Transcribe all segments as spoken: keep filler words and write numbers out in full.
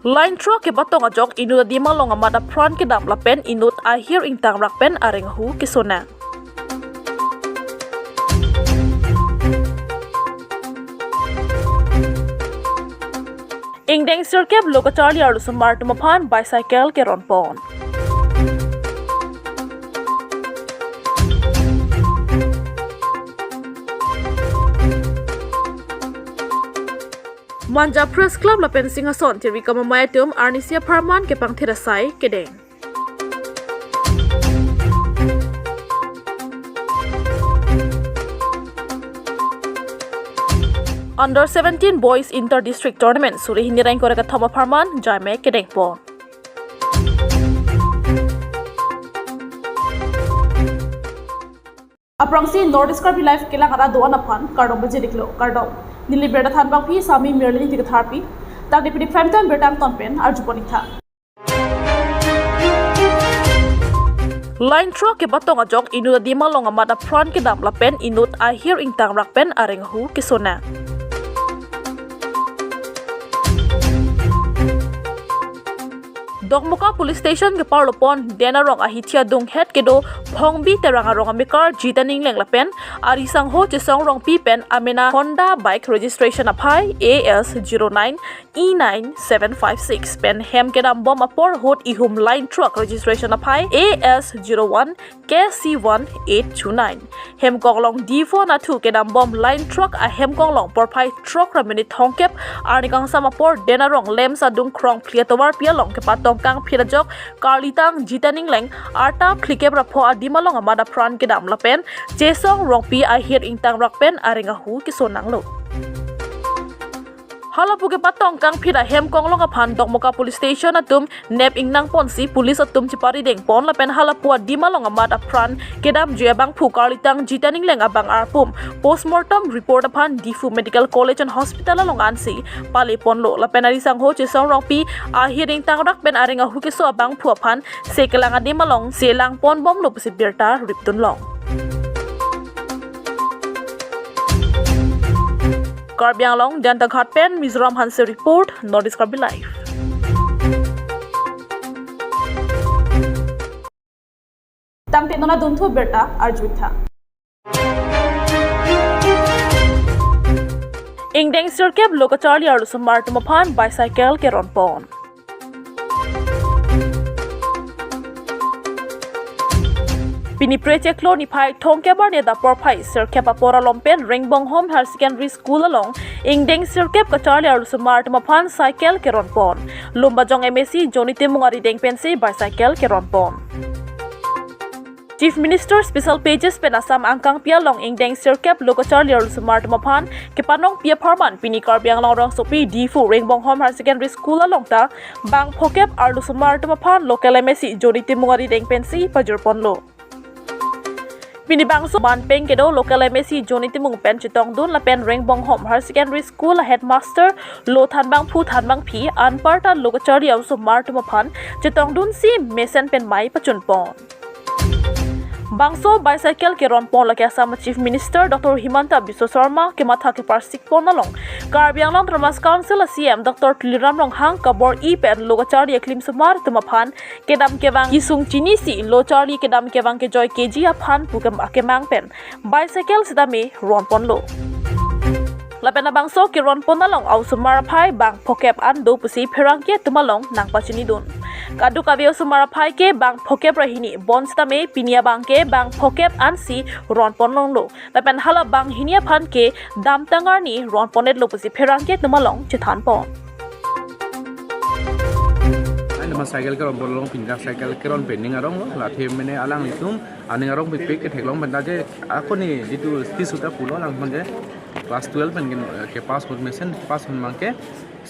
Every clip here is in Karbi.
Line truck kepatong ajok inut adim along amat apran kedam lapen inut ahir ingtangrak pen areng ahu kesonang. Ingdeng sirkep lo kacharli arlosomar atum aphan bicycle keronpon. Manja Press Club lapen Singhason Tirika Mamai atum arnisi apharman kepangthir asai kedeng. Under seventeen Boys Inter District Tournament suri hini ra ingkoi ra kethom apharman jaime kedengpon. Aphrangsi North East Karbi Live kelang arat do-an aphan kardom pajir-iklo, kardom. Neli birta thanbangpi Sami Mirlin Tikatharpi. Tangte pini prime time birta angton pen arjupon-iktha. Line truck kepatong ajok inut adim along amat apran kedam lapen inut ahir ingtangrak pen areng ahu kesonang. Dokmoka Police Station keparlopon Den Arong ahithi adunghet kedo Phongbi Terang arong amekar Jiten Ingleng lapen arisangho Chesong Rongpi pen amena Honda bike registration aphai A S zero nine E nine seven five six pen hem kedambom apor ahut ihum line truck registration aphai A S zero one K C one eight two nine. Hem konglong Diphu anatthu kedambom line truck ahem konglong porphai throk ra minute thomkep arni kangsam apor Den Arong LAMPS adung krong phli atovarpi along kepatong kangphit ajok karlitang Jiten Ingleng arta phlikep ra pho adim along amat apran kedam lapen Chesong Rongpi ahir ingtangrak pen areng ahu kesonanglo. Halapu kepatong kangphit ahem konglong aphan Dokmoka Police Station atum nep ingnangponsi police atum cheparidengpon lapen halapu adim along amat apran kedamji abangphu karlitang Jiten Ingleng abang arpum postmortem report aphan Diphu Medical College and Hospital along ansi paleponlo lapen arisangho Chesong Rongpi ahir ingtangrak pen areng ahu keso abangphu aphan sekelang adim along selangponbomlo pusi birta ripdunlong. Karbi Anglong, Dantaghat pen Mizoram Hanse report, North East Karbi Live. Tangte non adunthu birta arju-iktha. Ingdeng sirkep lo kacharli arlosomar atum aphan bicycle keronpon. Pini Phre chiklo niphai thomkep arni adap porphai sirkep apor along pen Rengbonghom Higher Secondary School along ingdeng sirkep kacharli arlosomar atum aphan cycle keronpon. Lumbajong M A C Johnny Timung arideng pensi bicycle keronpon. Chief Minister Special Pages pen Assam angkangpi along ingdeng sirkep lo kacharli arlosomar atum aphan kepanongpi apharman pini Karbi Anglong rongsopi Diphu Rengbonghom Higher Secondary School along ta bang phokep arlosomar atum aphan local M A C Johnny Timung arideng pensi pajirponlo. Pini bangso manpeng kedo local M A C Johnny Timung pen chetongdun lapen Rengbonghom Higher Secondary School a headmaster lo thanbangphu thanbangphi anparta lo kacharli arlosomar atum aphan chetongdunsi mesen pen mei pachunpon. Bangso bicycle keronpon lake Assam Chief Minister Doctor Himanta Biswa Sarma kematha keparsikpon along Karbi Anglong Autonomous Council a C E M Doctor Tuliram Ronghang kabor-i pen lo kacharli aklimsomar atum aphan kedam kevang kesung chinisi lo charli kedam kevang kejoi keji aphan pu kem-, akemang pen bicycle sitame ronponlo. Lapen labangso keronpon along arlosomar aphai bang phokep an do pusi pherangke atum along nangpachinidun. Kadokave arlosomar aphai ke bang phokep ra hini bonsitame pini abang ke bang phokep ansi ronponlonglo. Lapen hala bang hini aphan ke damtang arni ronpon-etlo pusi pherangke atum along chethanpon. Ai nama cycle keronpon along pinjak cycle keron pen ning aronglo, lathe mene alanglitum aning arong pipik ketheklong pen ta je ako ni jitu sti suta pulo lang pen je class twelve pen ke, ke pass hut mesen pass hut abangke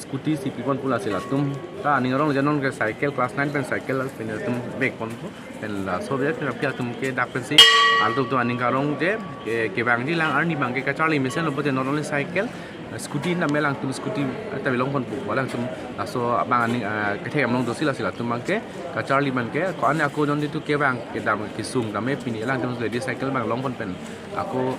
scooty si pipon pu lasi latum ta aning arong je non ke cycle class nine pen cycle pen latum bag ponpo pen laso bag pen aphi atum ke dak pensi altuk tu aning arong je ke, kevangji lang arni abangke kacharli mesen lo pote not only cycle, scooty name alangtum scooty ta belong ponpo alangtum laso abang aning, ah, kethek amlong dosi lasi latum abangke kacharli abangke ko-an ako jon jitu kevang kedam kesung tame pini alangtum ladies cycle abang longpon pen ako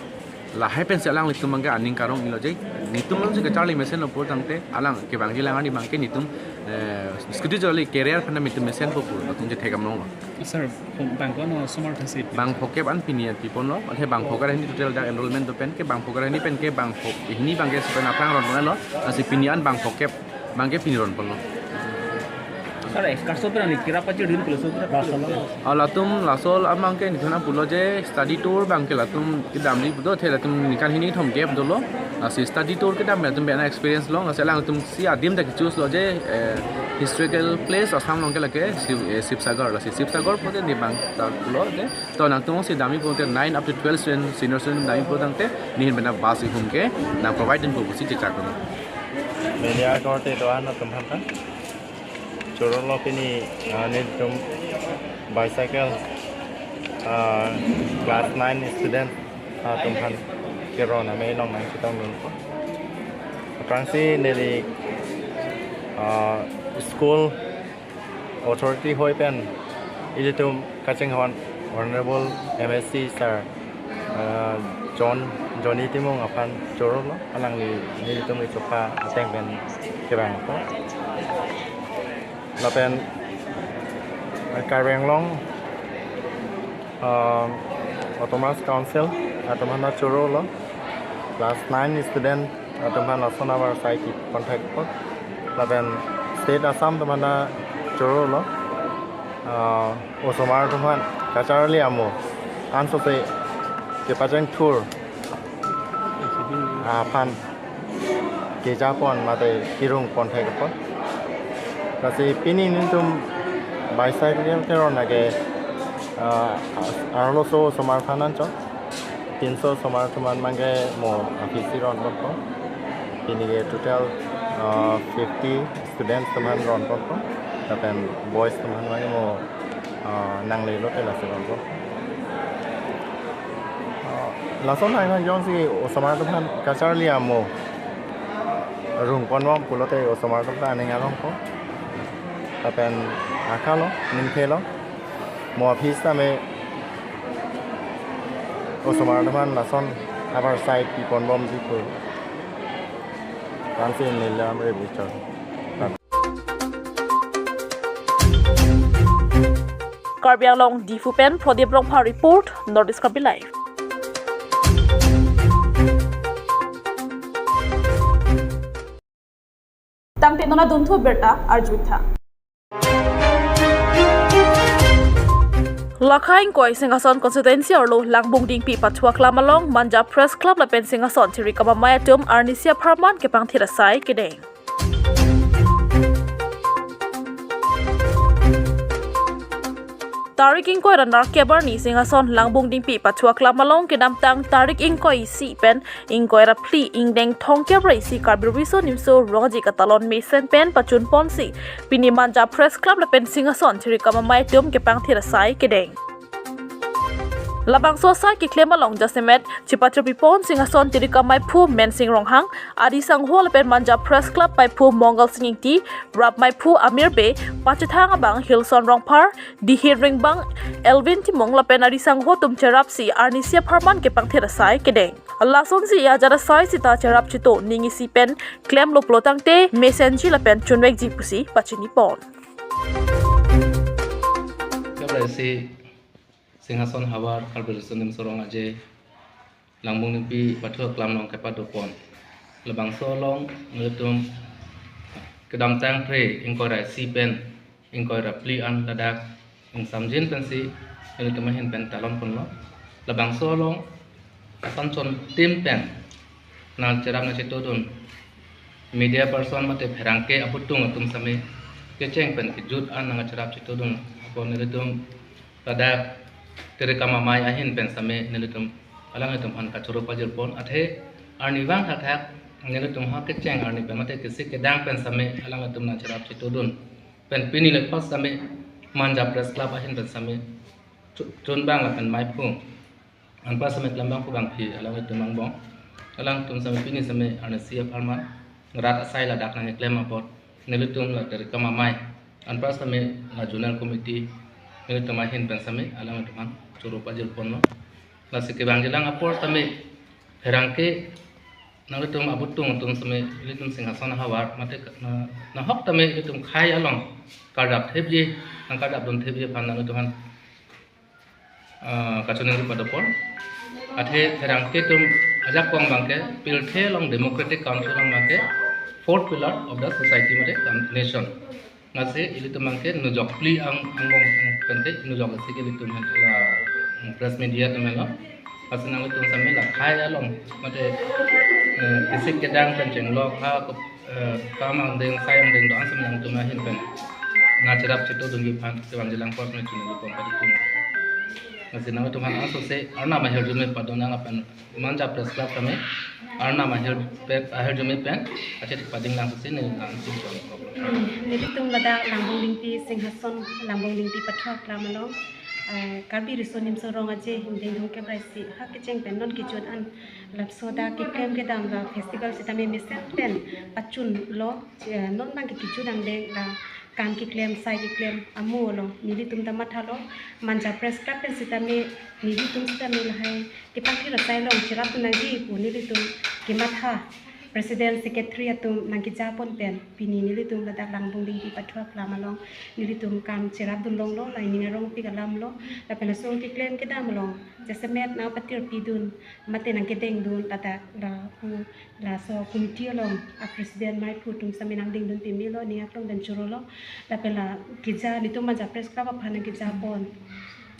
lahai pensi alanglitum abangke aning arong-ilo je Netum along si kacharli mesenlo pulotangte alang kevangji alang arni abangke netum, eh, scooty chorali career aphan netum mesenpo pu latum chethekdamlonglo. Sir, bang ko-an osomar thasi? Bang phokep an pini an piponlo, athe bang phokep hini total dak enrollment do pen ke bang phokep hini pen ke bang phok hini abangke si pen aphrang ronponlo, lasi pini an bang phokep abangke pini ronponlo. Sir, excursion pura ni kira pachir din pulo so pura. Ah, latum laso abangke netum pulo je study tour abangke latum kedamji do, athe latum ningkan hini kethom gap dolo. Lasi study tour kedam latum bena experience long, lasi alangtum si adim ta ke-choose lo je, eh, historical place Assam along ke lake Shiv-, eh, Sibsagar, lasi Sibsagar pulote ne bang ta pulo je. To nangtum si damji pulote nine up to twelve student, senior student damji pulotangte nehin bena bus ihum ke nang provide dunpo pusi chechak dun. Media korte do-an atum aphan ta chorolo pini, ah, netum bicycle, ah, class nine student, ah, atum aphan keron amei along nangchetongdunpo. Aphrangsi neli, ah, school authority hoi pen ilitum kachinghon Honorable M A C sir, ah, John, Johnny Timung aphan chorolo, alangli nelitum kechopa ateng pen kevangpo. Lapen, eh, Karbi Anglong, ah, Autonomous Council atum aphan chorolo, class nine student atum aphan lason avarsai kepon thekpo. Lapen State Assam atum aphan chorolo, ah, osomar atum aphan kacharli amo ansose kepachengthur aphan kejapon mate kerungpon thekpo. Lasi pini netum bicycle keron lake, ah, arloso osomar aphan anchot. Pinso osomar atum aphan abangke mo aphi si ronponpo. Pini ke total, ah, fifty students atum aphan ronponpo. Lapen boys atum aphan abangke mo, ah, nangle lote lasi ronpo. Ah, lason hai jongsi osomar atum aphan kacharli amo rungponbom pulote osomar atum ta aning arongpo. Lapen akha lo, nimthe lo. Mo aphi sitame osomar atum aphan lason avarsai piponbomji pu ansi neli lam re bichar. Karbi Anglong Diphu pen Prodip Rongphar report, North East Karbi Live. Tangte non adunthu abirta arjuitha. Lakha ingkoi Singhason constituency arlo Langbung Dingpi pathu aklam along Manja Press Club lapen Singhason Thiri Kamamai atum arnisi apharman kepangthir asai kedeng. Tarik ingkoi ra nerkep arni Singhason Langbung Dingpi pathu aklam along kedamtang tarik ingkoi isi pen ingkoi ra phli ingdeng thomkep ra isi Karbi Riso Nimso Rongji Katalon mesen pen pachunponsi pini Manja Press Club lapen Singhason Thiri Kamamai atum kepangthir asai kedeng. Labangso asai keklem along jasemet chipachirpipon Singhason Thiri Kamai phu Mensing Ronghang, Adi Sangho lapen Manja Press Club maiphu Mongal Sing Ingti, Rap maiphu Amir Bey, pachethang abang Hilson Rongphar, Dihir Ringbang, Elvin Timung lapen Adi Sangho atum cherapsi arnisi apharman kepangthir asai kedeng. Lasonsi ajat asai sita cherap chito ning isi pen klemlo pulotangte mesenji lapen chunvekji pusi pachinipon. Kaprek si Singhason havar Karbi Riso Nimso Rong Aje Langbung Dingpi pathu aklam along kepadopon. Labangso along nelitum kedamtang phre ingkoi ra isi pen ingkoi ra phli an ladak ingsamjin pensi nelitum ahin pen talonponlo. Labangso along asan chon tim pen nangcherap nangchetodun media person mate pherangke aputung atum same kecheng pen kejut an nangcherap chetodun apot nelitum ladak Thiri Kamamai ahin pen same nelitum alanglitum aphan kachoro pajirpon, athe arnivang thakthak nelitum ha kecheng arni pen mate kesi kedang pen same alanglitum nangcherap chetodun pen pini le pas same Manja Press Club ahin pen same chu-, chunbang lapen maiphu anpar same klembang pu bangphi alanglitum angbong. Alangtum same pini same arnisi apharman rat asai ladak nangkeklem apot nelitum la Thiri Kamamai anpar same la Zonal Committee nelitum ahin pen same alanglitum aphan choro pajirponlo. Lasi kevangjilang apor same pherangke Nanglitum abutung atum seme ilitum Singhason ahavar mate na, nahok tame ilitum khei along kardap thepji, nangkardapdun thepji aphan nanglitum aphan, ah, kachiningri padopon. Athe pherangke atum ajakong abangke pirthe along democratic country along abangke fourth pillar of the society mate nation. Lasi ilitum abangke nujok phli ang angbong penke nujok lasi ke ilitum la, mm, press media atum lo. Lasi nanglitum seme la khei along mate, eh, kesik kedang pen chenglok ha, eh, kam angdeng sai angdeng do-an seme nangtum ahin pen nangcherap chetongdunji aphan kevangjilang pos me chunung pon paditum. Lasi nanglitum aphan angsose Arnam ahirjume padonang aphan Manja Press Club kami Arnam ahir pe-, ahirjume pen achet pading lang si ne lang si. Nelitum ladak Langbong Dingti, Singhason Langbong Dingti pathu aklam along, eh, Karbi Riso Nimso Rong Aje Himding Dong Kebrai si ha kecheng pen non kejut an lapuson dak keklem kedam la festival sitame mesen pen pachunlo, eh, non abangke kejut angdeng la kam keklem sai keklem amo along nelitum ta mathalo, Manja Press Club pen sitame nelitum sitame lahai kepangthir asai along cherapdun nangji pu nelitum kematha President Secretary atum nangkejapon pen pini nelitum ladak Langbong Dingti pathu aklam along nelitum kam cherapdun longlo, la ining arongpik alam lo, lapen laso keklem kedam along jasemet nangpatirpidun mate nangkedengdun ladak la pu laso committee along a president maiphu atum sitame nangdengdun pimelo, ning aklong pen chorolo. Lapen la keja nelitum Manja Press Club aphan nangkejapon,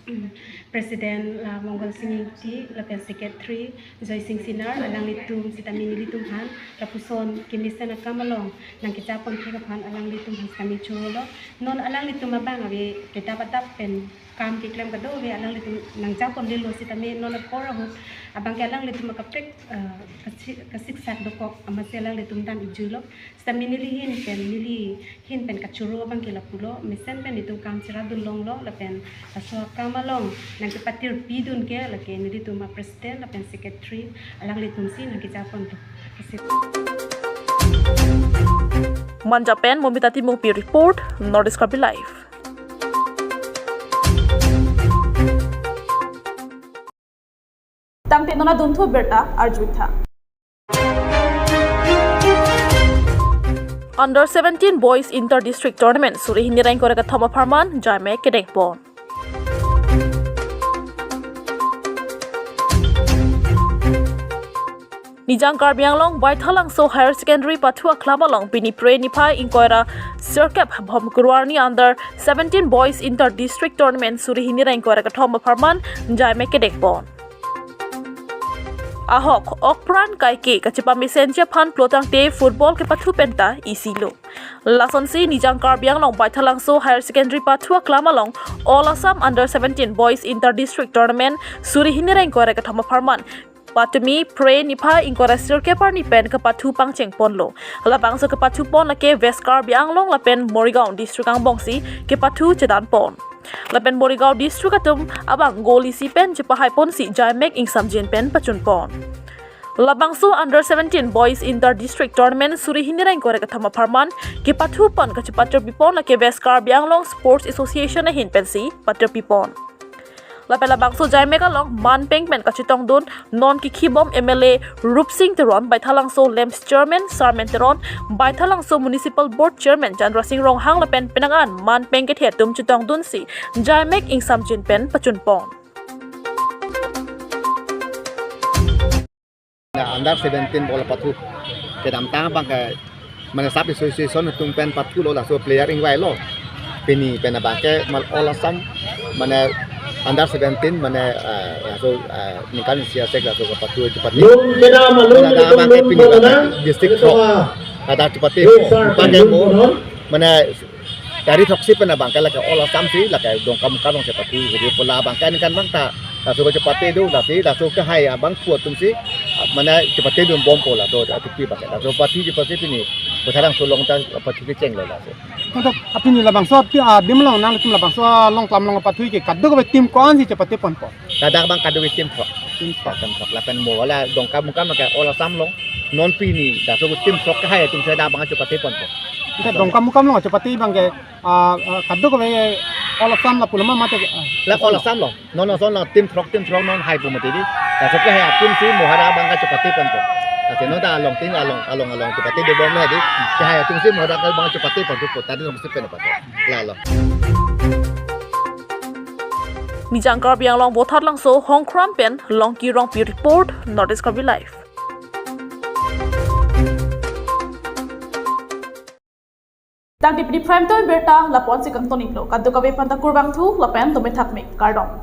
mm, President la Mongal Sing Ingti lapen Secretary Joy Sing Sinar, alanglitum sitame nelitum aphan lapuson kemesen akam along nangkejapon thek aphan alanglitum aphan sitame chorolo. Non alanglitum abang ave kedap adap pen kam keklem kadokave alanglitum nangjaponlelo sitame non apor ahut abangke alanglitum akaprek, eh, kasi-, kasiksak dokok amatsi alanglitum dam-ikjuilo. Sitame neli ahin pen, neli ahin pen kachoro abangke lapulo, mesen pen nelitum kam cherapdun longlo, lapen laso akam along nangkepatirpidun ke lake nelitum a president lapen secretary alanglitum si nangkejaponlo. Kasi. Manja pen Momita Timungpi report, North East Karbi Live. Tangte non adunthu abirta arjutha. Under seventeen Boys Inter District Tournament suri hini ra ingkoi ra kethom apharman jaimek kedengpon. Nijang Karbi Anglong Baithalangso Higher Secondary pathu aklam along pini Phre niphai ingkoi ra sirkep Bhomkuru arni Under seventeen Boys Inter District Tournament suri hini ra ingkoi ra kethom apharman jaimek kedengpon. Ahok, okpran kaike kachepamesenji aphan plotangte football kepathu penta isilo. Lasonsi Nijang Karbi Anglong Baithalangso Higher Secondary pathu aklam along All Assam Under seventeen Boys Inter District Tournament suri hini ra ingkoi ra kethom apharman patumi Phre niphai ingkoi ra sirkep arni pen kepathu pangchengponlo. Labangso kepathupon lake West Karbi Anglong lapen Morigaon District angbongsi kepathu chedanpon. Lapen Morigaon District atum abang goal isi pen chepahaiponsi jaimek ingsamjin pen pachunpon. Labangso Under seventeen Boys Inter District Tournament suri hini ra ingkoi ra kethom apharman kepathupon kachepatirpipon lake West Karbi Anglong Sports Association ahin pensi patirpipon. Lapen labangso jaimek along manpeng pen kachetongdun non kikhibom M L A Rupsing Teron, Baithalangso LAMPS Chairman Sarmen Teron, Baithalangso Municipal Board Chairman Chandra Sing Ronghang lapen penang an manpeng kethe atum chetongdunsi jaimek ingsamjin pen pachunpon. Na under seventeen ball pathu kedamtang abangke mane sub association atum pen pathulo, laso player ingvailo. Pini pen abangke mal All Assam mane under seventeen mane, eh, laso, eh, ningkan isi asek laso pathu chepate. Lun kedam alun. Ladak kedam abangke lun pini kedam. District throk. Ladak chepate. Abangke mo mane Dari throksi pen abangke lake All Assam si, lake Dongkamukam along chepate, jadi pola abangke aningkan abang ta, laso kechepate do, lasi, laso kehai abangphu atum si, mane chepatedunbompo laso, atupi abangke, laso pathu chepate pini, Baithalangso along ta pathu kechenglo laso. Untuk apini labangso, api, ah, adim along nangtum labangso, ah, Longklam along pathu ke, kadokave team ko-an si chepateponpo? Ladak abang kadokave team throk. Team throk. Team throk, lapen mo, wala Dongkamukam lake All Assam along, non pini, laso team throk kehai atum si ladak abang chepateponpo. Kita Dongkamukam along chepate abangke, ah, ah, kadokave All Assam lapu lama mate, ah, la All Assam along. Non non son la team throk, team throk non haipo mati di. Laso kehai atum si mo ladak abangke chepateponpo. Ate no ta along tin along along along chepate dobom lo di. Chehai atum si modak bang chepate pon tu pota di nong si pen pato. Lalo. Mijang Karbi Anglong Vothatlangso Hongkram pen Longki Rongpi report, North East Karbi Live. Tangte pini Prime Time birta lapu-an si kangton-iklo, kadokave aphanta kurvangthu lapen dome thakme, kardom.